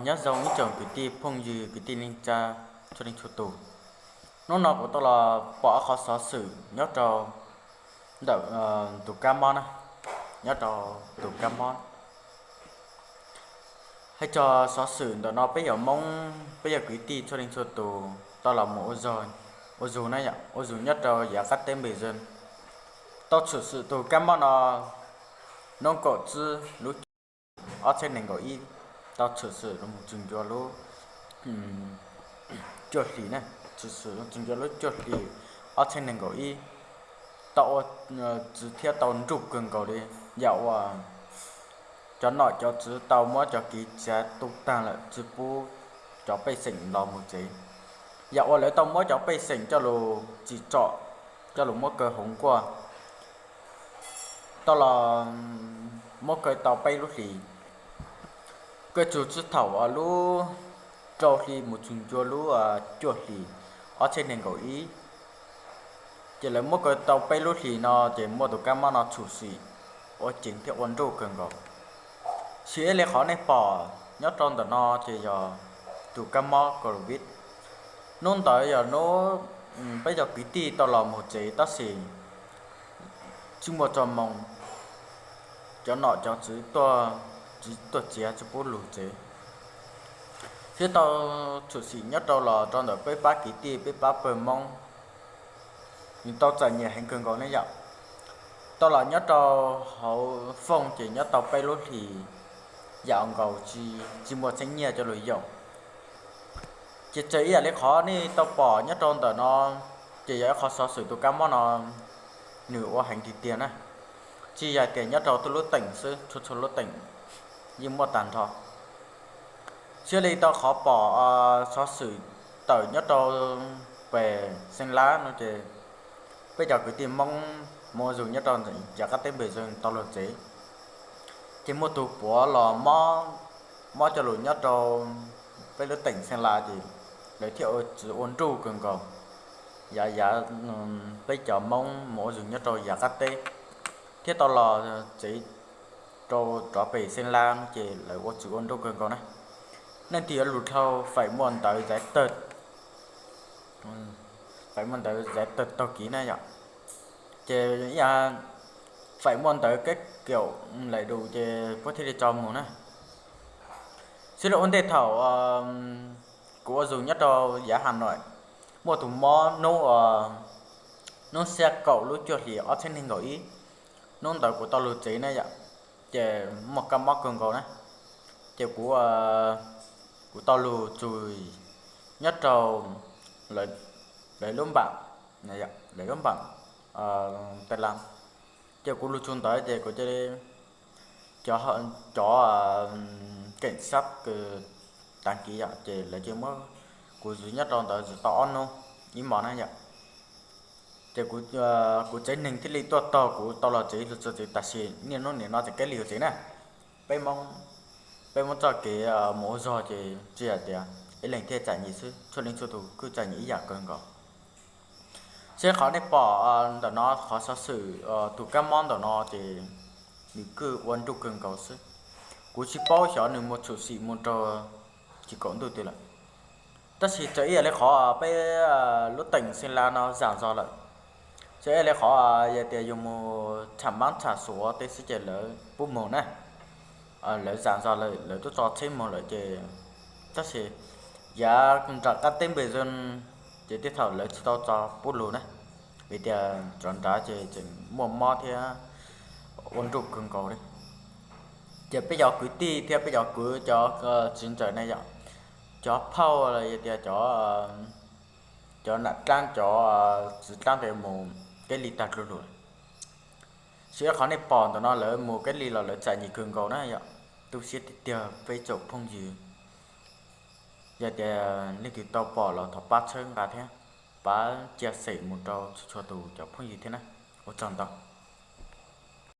Nyob zoo ib tsoom kwv tij phooj ywg kwv tij neej tsa txhua leej txhua tus. Hnub no kuv tau los pom ob qhov xov xwm nyob rau ntawm tus kab mob na, nyob rau tus kab mob. Hais txog xov xwm ntawm no peb yog Hmoob, peb yog kwv tij txhua leej txhua tus tau los mus ua zug na yom, ua zug nyob rau yav qab teb npe zog tau tshwm sim tus kab mob no hnub kaum tsib lub ob txhiab nees nkaum ib, tau tshwm sim los mus txog ncua lub cuaj hlis na, tshwm sim txog ncua lub cuaj hlis ob txhiab nees nkaum ib, tau ua txwv thiab tau nruj kawg nkaus li. Yam uas cov nom cov tswv tau muab cov kev txiav tu tag lawm tsis pub cov pej xeem los mus tsev. Yam uas lawv tau muab cov pej xeem coj los tsim txom, coj los muab kaw hauv nkuaj, tau los muab kaw tau peb lub hlis. Kaw txug txij thaum lub rau hli mus txog ncua lub cuaj hlis ob txhiab nees nkaum ib, ces lawv muab kaw tau peb lub hlis no ces muaj tus kab mob no tshwm sim ua ceev thiab ua nruj kawg nkaus. Sis ib li qhov nej pom nyob rau ntawm no ces yog tus kab mob COVID. Hnub ntawd yog hnub peb cov kwv tij tau los mus tsev tab sis tsis muaj txoj hmoo, cov nom cov tswv tuaj txiav tsis pub lug tsev, thiab tau tshwm sim nyob rau los rau ntawm peb pab kwv tij peb pab pawg Hmoob, nws tau txom nyem heev kawg nkaus ne yom. Tau los nyob rau hauv fooj ces nyob tau peb lub hlis yam nkaus tsis muaj txheeb nyiaj coj lug yoom. Ces txawm ib yam li qhov nej tau pom nyob rau ntawm no, ces yog ib qhov xov xwm tus kab mob no nws ua heev tiag tiag na, tsis yog tias nyob rau tub lub teem xwb, txhua txhua lub teem yeej muaj tag nrho. Xws li tau qhov pom xov xwm tawm nyob rau pem Xeeb Lab no ces peb cov kwv tij Hmoob mus ua zug nyob rau yav qab teb npe zog tau lug tsev, ces muaj tus puav los mob coj lug nyob rau peb lub teem Xeeb Lab ces lawv thiaj ua txwv ua nruj kawg nkaus. Yav yav peb cov Hmoob mus ua zug nyob rau yav qab teb thiab tau los tsev rau rov pem Xeeb Lab ces lawv ua txwv ua nruj kawg nkaus na. Leej twg yuav lug dhau faim muaj ntawv zaiv tawg, faim muaj ntawv zaiv tawg taug kev na yom, ces faim muaj ntawv keb kaum lais dus ces puab thiaj li tso mus na. Xws li ua ntej thaum kuv ua zug nyob rau yav Has Nois, muaj tus mob hnub, hnub xiab kaum lub cuaj hlis ob txhiab nees nkaum ib, hnub ntawd kuv tau lug tsev na yom, ces muaj kab mob kawg nkaus na, ces kuv kuv tau lug txug nyob rau lawv lub npam, lawv lub npam Taiv Las, ces kuv lug txug ntawd ces kuv cia li, cov keem xab kws taav kiv yom, ces lawv cia li muab kuv zov nyob rau ntawd zov tau ob hnub ib hmos na yom, ces kuv tsev neeg thiaj li tuaj taug kuv tau los tsev lug txog tsev, tab sis niaj hnub nim no tseem keb lig tsev na. Peb Hmoob txoj kev mus ua zog ces tsis yog tias ib leeg thiaj txom nyem xwb, txhua leej txhua tus kuj txom nyem ib yam kawg nkaus. Seb qhov nej pom ntawm no qhov xov xwm tus kab mob ntawm no ces nws kuj ua nruj kawg nkaus xwb. Kuv tsis paub xyov nws mus tshwm sim mus rau tsis kaum ntuj twg lawm. Tab sis txawm ib yam li qhov peb lub teem Xeeb Lab no zam zog lawm, txawm ib yam li qhov yog tias yus mus tham mab tham suav tej xwb ces lawv pub mus na, lawv zam zog lawm, lawv twb tso tsheb mus lawm ces, tab sis yav nram qab teb npe zog ces tej thaum lawv tsis tau tso pub lug na, vim tias cov nrad ces tseem muaj mob thiab ua nruj kawg nkaus li. Ces peb cov kwv tij thiab peb cov kwv cov txiv ntxawm na yom, cov phauj los yog tias cov nam dlaab cov txiv dlaab tes mus keb lig tag dlua lug. Seb qhov nej pom ntawm no lawv mus keb lig los lawv txom nyem kawg nkaus na yom. Tu siab tiag tiag peb tsoom phooj ywg, yog tias leej twg tau pom los thov pab txhawb nqa thiab pab cia xem mus rau txhua txhua tus cov phooj ywg thiab na. Ua tsaug ntau.